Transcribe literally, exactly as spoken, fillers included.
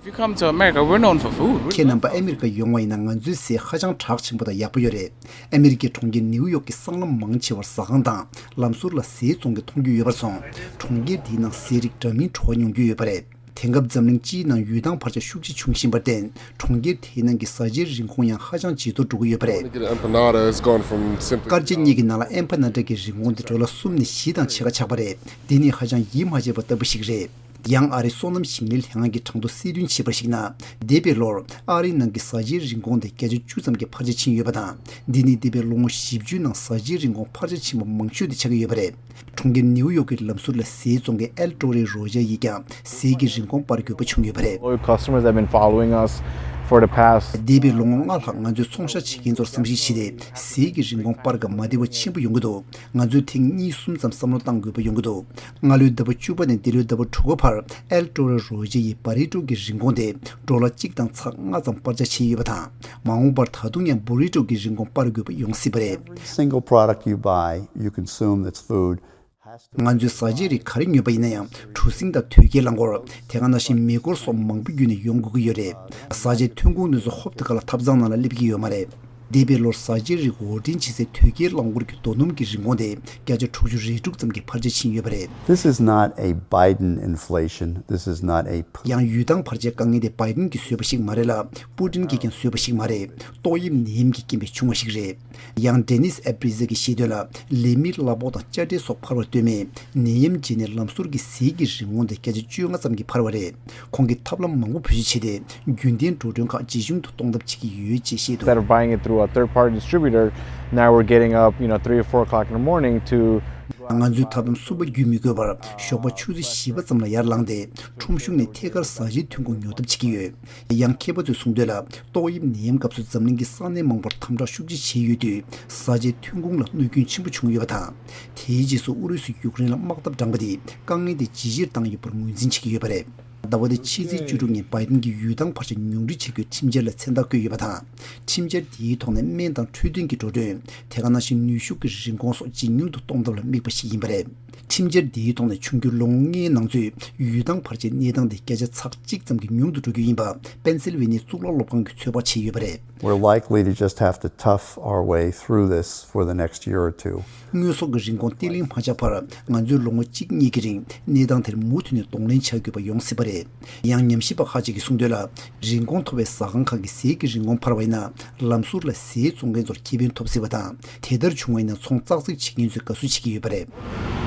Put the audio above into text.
If you come to America, we're known for food. We're ཁྱེད་རྣམ་པ་ཨ་མི་རི་ཀ་ཡོང་བ་ཡིན་ན་ང་ཚོའི་ཟས་ཧ་ཅང་གྲགས་ཆེན་པོ་དང་ཡག་པོ་ཡོད་རེད། ཨ་མི་རི་ཀའི་གྲོང་ཁྱེར་ནིའུ་ཡོག་གི་སྲང་ལམ་མང་ཆེ་བར་ཟ་ཁང་དང་ལམ་ཟུར་ལ་ཟས་བཙོང་མཁན་མཐོང་རྒྱུ་ཡོད་པར་སོང་། གྲོང་ཁྱེར་དེའི་ནང་ཟས་རིགས་འདྲ་མིན་བྲོ་བ་མྱོང་རྒྱུ་ཡོད་པ་རེད། དེང་སྐབས་འཛམ་གླིང་སྤྱིའི་ནང་ཡུལ་ཐང་འཕར་ཆ་ཤུགས་ཆེ་བྱུང་བཞིན་པར་བརྟེན། གྲོང་ཁྱེར་དེའི་ནང་གི་བཟའ་བཅའི་རིན་གོང་ཡང་ཧ་ཅང་ཇེ་མཐོར་འགྲོ་གི་ཡོད་པ་རེད། Wanna get an empanada, it's gone from simply དཀར་ཆ་གཉིས་ཀྱི་ནང་ལ་ཨེམ་ཕ་ན་ཏྲ་གི་རིན་གོང་དེ་ཌོ་ལར་གསུམ་ནས་བཞི་དང་ཕྱེད་ཀ་ཆག་པ་རེད། འདི་ནི་ཧ་ཅང་ཡིད་མ་ཆེས་པ་ལྟ་བུ་ཞིག་རེད། ཡང་ཨ་རིའི་སོ་ནམ་ཞིང་ལས་ལྷན་ཁང་གིས་གྲངས་ཐོ་གསལ་སྟོན་བྱས་པར་གཞིགས་ན། འདས་པའི་ལོར་ཨ་རིའི་ནང་གི་བཟའ་བཅའི་རིན་གོང་དེ་བརྒྱ་ཆ་བཅུ་ཙམ་གྱིས་འཕར་ཆ་ཕྱིན་ཡོད་པ་དང་། འདི་ནི་འདས་པའི་ལོ་ངོ་བཞི་བཅུའི་ནང་བཟའ་བཅའི་རིན་གོང་འཕར་ཆ་ཕྱིན་པ་མང་ཤོས་དེ་ཆགས་ཀྱི་ཡོད་པ་རེད། གྲོང་ཁྱེར་ནིའུ་ཡོག་གི་ལམ་ཟུར་ལ་ཟས་བཙོང་མཁན་ཨེལ་ཀྲོ་རེ་རོ་ཇར་ཡིས་ཀྱང་ཟས་ཀྱི་རིན་གོང་སྤར་དགོས་པ་བྱུང་ཡོད་པ་རེད། Loyal customers have been following us for the past འདས་པའི་ལོ་ངོ་ལྔ་ལྷག་ང་ཚོས་ཚོང་ཤག་བྱེད་མཁན་ཚོར་བསམ་གཞིག་བྱས་ཏེ། ཟས་ཀྱི་རིན་གོང་སྤར་སྐབས་མ་བདེ་བ་ཆེན་པོ་ཡོང་གི་འདུག་ང་ཚོས་ཐེངས་གཉིས་གསུམ་ཙམ་བསམ་བློ་གཏང་དགོས་པ་ཡོང་གི་འདུག་སྔ་ལོའི་ཟླ་བ་བཅུ་པ་ནས་འདི་ལོའི་ཟླ་བ་དྲུག་པ་བར་ཨེལ་ཀྲོ་རེ་རོ་ཇར་ཡིས་བ་རི་ཊོ་གི་རིན་གོང་དེ་ཌོ་ལར་གཅིག་དང་ཚེག་ལྔ་ཙམ་སྤར་ཆ་བྱས་ཡོད་པ་དང་། མ་འོངས་པར་ད་དུང་ཡང་བུ་རི་ཊོ་གི་རིན་གོང་སྤར་དགོས་པ་ཡོང་སྲིད་པ་རེད། Single product you buy, you consume, that's food. ང་ཚོས་བཟའ་བཅའི་རིགས་ག་རེ་ཉོས་པ་ཡིན་ན་ཡང་གྲུ་གཟིངས་དང་དོས་སྐྱེལ་རླངས་འཁོར། དེ་ག་ནང་བཞིན་མེ་འཁོར་སོགས་མང་པོ་བརྒྱུད་ནས་ཡོང་དགོས་ཀྱི་ཡོད་རེད། བཟའ་བཅའི་ཐོན་ཁུངས་དེ་ཚོ་ཧོབ་ཏེ་ག་ལ་ཐབ་ཚང་ནང་ལ་སླེབས་ཀྱི་ཡོད་མ་རེད། འདས་པའི་ལོར་བཟའ་བཅའི་རིགས་འོར་འདྲེན་བྱེད་སའི་དོས་སྐྱེལ་རླངས་འཁོར་གྱི་རྡོ་སྣུམ་གྱི་རིན་གོང་དེ་བརྒྱ་ཆ་དྲུག་ཅུ་རེ་དྲུག་ཙམ་གྱིས་འཕར་ཆ་ཕྱིན་ཡོད་པ་རེད། This is not a Biden inflation. This is not a ཡང་ཡུལ་ཐང་འཕར་ཆའི་དཀའ་ངལ་དེ་བའི་ཌེན་གྱིས་བཟོས་པ་ཞིག་མ་རེད་ལ། པུ་ཏིན་གྱིས་ཀྱང་བཟོས་པ་ཞིག་མ་རེད། ཏོག་དབྱིབས་ནད་ཡམས་ཀྱི་རྐྱེན་པས་བྱུང་བ་ཞིག་རེད། ཡང་ཌེ་ནིས་ཨེ་བྷི་རི་ཛ་གིས་བཤད་དོན་ལ། ལས་མིའི་གླ་ཕོགས་དང་དཔྱ་ཁྲལ་སོགས་འཕར་བར་ལྟོས་མེད། ནད་ཡམས་རྗེས་ནས་ལམ་ཟུར་གྱི་ཟས་ཀྱི་རིན་གོང་དེ་བརྒྱ་ཆ་བཅོ་ལྔ་ཙམ་གྱིས་འཕར་བ་རེད། ཁོང་གིས་ཐབས་ལམ་མང་པོ་བེད་སྤྱོད་བྱས་ཏེ། རྒྱུན་ལྡན་འགྲོ་གྲོན་ཁག་ཇེ་ཆུང་དུ་གཏོང་ཐབས་བྱེད་ཀྱི་ཡོད་ཅེས་བཤད་འདུག Instead of buying it through a third party distributor, now we're getting up, you know, three or four o'clock in the morning to ང་ཚོས་ཐབས་ལམ་གསུམ་པ་བརྒྱུད་མི་དགོས་པར། ཞོགས་པ་ཆུ་ཚོད་བཞི་པ་ཙམ་ལ་ཡར་ལངས་ཏེ། ཁྲོམ་གཞུང་ནས་ཐད་ཀར་བཟའ་བཅའི་ཐོན་ཁུངས་ཉོ་ཐབས་བྱེད་ཀྱི་ཡོད། ཡང་མཁས་པ་ཚོས་གསུངས་དོན་ལ། ཏོག་དབྱིབས་ནད་ཡམས་སྐབས་སུ་འཛམ་གླིང་གི་ས་གནས་མང་པོར་དམ་དྲག་ཤུགས་ཆེ་བྱས་ཡོད་དུས། བཟའ་བཅའི་ཐོན་ཁུངས་ལ་གནོད་སྐྱོན་ཆེན་པོ་བྱུང་ཡོད་པ་དང་། དེའི་རྗེས་སུ་ཨུ་རུ་སུས་ཡུཀ་རེན་ལ་དམག་འཐབ་དྲངས་པ་དེས་དཀའ་ངལ་དེ་ཇེ་ཆེར་བཏང་ཡོད་པར་ངོས་འཛིན་བྱེད་ཀྱི་ཡོད་པ་རེད། ཟླ་བ་འདིའི་ཕྱི་ཚེས་བཅུ་དྲུག་ཉིན་བའི་ཌེན་གྱིས་ཡུལ་ཐང་འཕར་ཆ་ཉུང་འཕྲི་བྱེད་རྒྱུའི་ཁྲིམས་འཆར་ལ་མཚན་རྟགས་བཀོད་ཡོད་པ་དང་། ཁྲིམས་འཆར་དེའི་ཐོག་ནས་སྨན་དང་འཕྲོད་བསྟེན་གྱི་འགྲོ་གྲོན། དེ་ག་ནང་བཞིན་ནུས་ཤུགས་ཀྱི་རིན་གོང་སོགས་ཇེ་ཉུང་དུ་གཏོང་ཐབས་ལ་དམིགས་པ་ཞིག་ཡིན་པ་རེད། ཁྲིམས་འཆར་འདིའི་ཐོག་ནས་འབྱུང་འགྱུར་ལོ་ངོ་ལྔའི་ནང་ཚུད་ཡུལ་ཐང་འཕར་ཆའི་གནས་སྟངས་དེ་བརྒྱ་ཆ་ཚེག་གཅིག་ཙམ་གྱིས་ཉུང་དུ་འགྲོ་རྒྱུ་ཡིན་པ། པེན་སིལ་ཝེ་ནི་གཙུག་ལག་སློབ་ཁང་གིས་ཚོད་དཔག་བྱས་ཡོད་པ་རེད། We're likely to just have to tough our way through this for the next year or two. དངོས་ཟོག་གི་རིན་གོང་བརྟན་བརླིང་མ་ཆགས་བར་ང་ཚོས་ལོ་ངོ་གཅིག་གཉིས་ཀྱི་རིང་གནས་སྟངས་དེར་མུ་མཐུད་ནས་གདོང་ལེན་བྱ་དགོས་པ་ཡོང་སྲིད་པ་རེད། ཡང་ཉམས་ཞིབ་པ་ཁག་ཅིག་གིས་གསུངས་དོན་ལ། རིན་གོང་མཐོ་བའི་ཟ་ཁང་ཁག་གི་ཟས་ཀྱི་རིན་གོང་འཕར་བ་ཡིན་ན། ལམ་ཟུར་ལ་ཟས་བཙོང་མཁན་ཚོར་ཁེ་ཕན་ཐོབ་སྲིད་པ་དང་། དེ་ལྟར་བྱུང་བ་ཡིན་ན་ཚོང་ཙག་ཙིག་བྱེད་མཁན་ཚོས་དགའ་བསུ་བྱེད་ཀྱི་ཡོད་པ་རེད།